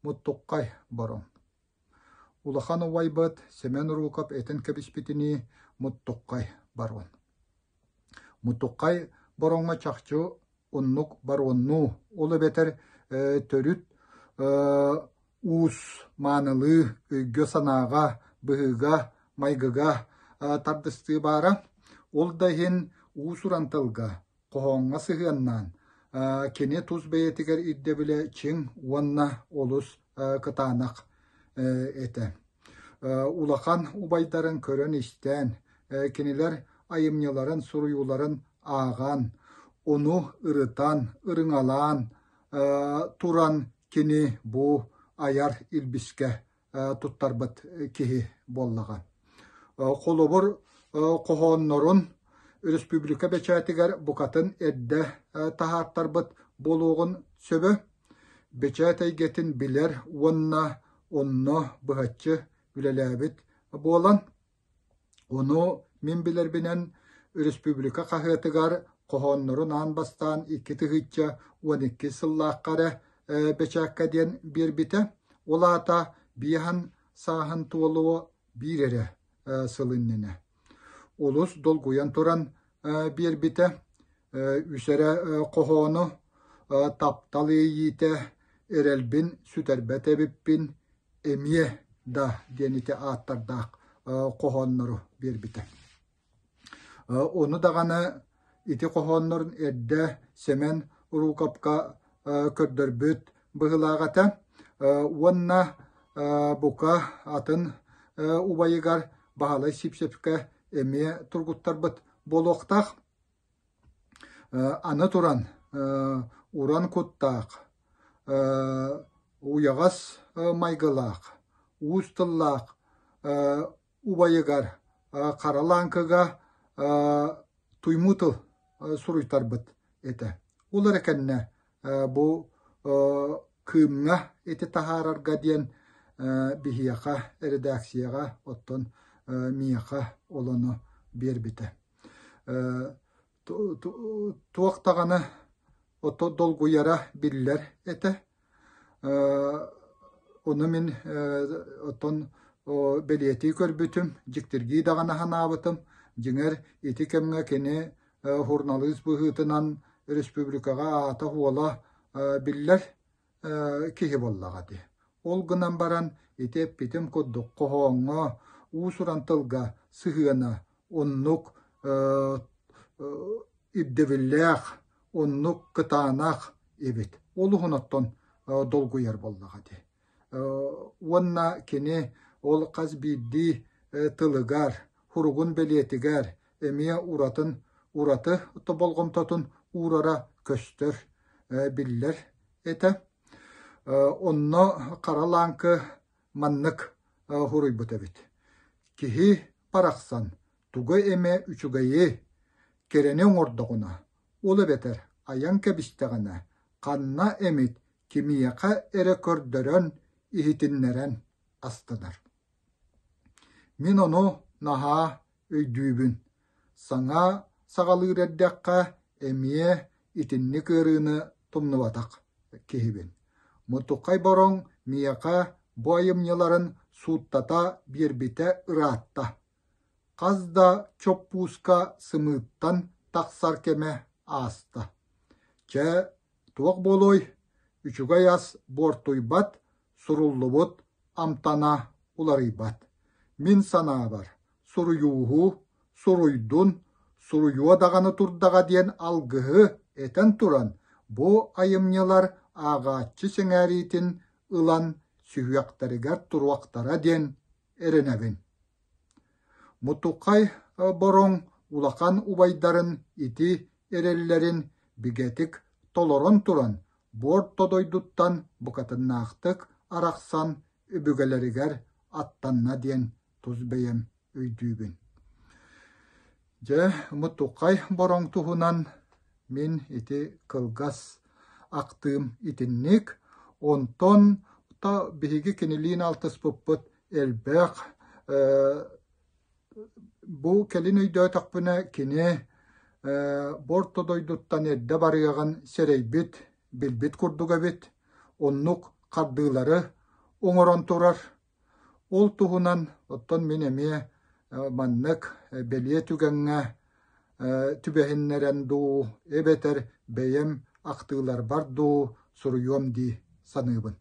Муттуккай Бороҥ. Улахан убайбыт Семен Руков этэн кэбиспитинии Муттуккай Барон. Мутукхай Бороҥҥо чахчы оннук бароннуу, ол эбэтэр төрүт уус маанылыы өйгө-санааҕа, быһыыга, майгыга тардыстыы баара. Ол да иһин уус-уран тылга, хоһооҥҥо сыһыаннаан, кини тус бэйэтигэр ирдэбилэ чиҥ уонна олус кытаанах этэ. Улахан убайдарын көрөн-истэн, кинилэр айымньыларын, суруйууларын ааҕан, ону ырытан, ырыҥалаан туран кини бу айар илбискэ туттарбыт киһи буоллаҕа. Холобур, хоһооннорун республика бэчээтигэр букатын эрдэ таһаартарбыт буолуоҕун сөбө. Бэчээт эйгэтин билэр уонна онно быһаччы үлэлээбит буолан, ону мин билэрбинэн республика хаһыатыгар хоһооннорун аан бастаан 2012 сыллаахха эрэ бэчээккэ диэн биэрбитэ. Ол аата биэһэн сааһын туолуо биир эрэ сыл иннинэ. Олус долгуйан туран биэрбитэ. Үс эрэ хоһоону таптал иэйиитэ, эрэлбин сүтэрбэт эбиппин, эмиэ да диэн ити ааттардаах хоһооннору биэрбитэ. Ону даҕаны ити хоһооннорун эрдэ Сэмэн Уруукапка көрдөрбүт быһыылаах этэ уонна бука атын убайыгар Баһылай Сивцевкэ эмиэ тургуттарбыт буолуохтаах. Аны туран уран куттаах, уйаҕас майгылаах, уус тыллаах убайыгар Хара Лааҥкыга туймуу тыл суруйтарбыт этэ. Ол эрэ кэннэ бу Кыымҥа ити таһаарарга диэн биһиэхэ эрэдээксийэҕэ оттон миэхэ ол ону биэрбитэ. Туох даҕаны ото долгуйара биллэр этэ. Ону мин оттон бэлиэтии көрбүтүм, дьиктиргии даҕаны санаабытым. Дьиҥэр, ити кэмҥэ кини суруналыыс быһыытынан республикаҕа аата-суола биллэр киһи буоллаҕа дии. Ол гынан баран ити эппитим курдук хоһооҥҥо, уус-уран тылга сыһыана оннук ирдэбиллээх, оннук кытаанах эбит. Ол уһун оттон долгуйар буоллаҕа дии. Уонна кини ол хас биирдии тылыгар, суругун бэлиэтигэр эмиэ уратын ураты болҕомтотун уурара көстөр, биллэр этэ. Онно Хара Лааҥкы маннык суруйбут эбит: «Киһи барахсан тугу эмэ үчүгэйи, кэрэни оҥордоҕуна, ол эбэтэр айан кэбистэҕинэ, ханна эмит кимиэхэ эрэ көрдөрөн, иһитиннэрэн астынар. Мин ону наһаа өйдүүбүн. Саҥа саҕалыыр эрдэххэ эмиэ итинник ыарыыны тумнубатах киһибин. Мутукай Бороҥ миэхэ бу айымньыларын сууттата биэрбитэ ыраатта. Хас да чоппууска сымыыттан тахсар кэмэ ааста. Чэ, туох буолуой, үчүгэй ас буортуйбат, суруллубут амтана уларыйбат. Мин санаабар, суруйууһу, суруйдун, суруйуо даҕаны турдаҕа диэн алгыһы этэн туран, бу айымньылар ааҕааччы сэҥээриитин ылан сүһүөхтэригэр туруохтара диэн эрэнэбин. Мутукай Бороҥ улахан убайдарын ити эрэллэрин бигэтик толорон туран, буор дойдуттан букатыннаахтык арахсан өбүгэлэригэр аттанна диэн тус бэйэм өйдүүбүн. Дьэ, Мутукай Бороҥ туһунан мин ити кылгас ахтыым итинник. Онтон биһиги кинилиин алтыспыппыт элбэх. Бу кэлин өйдөөтөхпүнэ, кини бу орто дойдуттан эрдэ барыаҕын сэрэйбит, билбит курдук эбит. Оннук хардыылары оҥорон турар. Ол туһунан оттон мин эмиэ маннык бэлиэ түгэҥҥэ түбэһиннэрэн дуу, эбэтэр бэйэм ахтыыларбар дуу суруйуом дии саныыбын.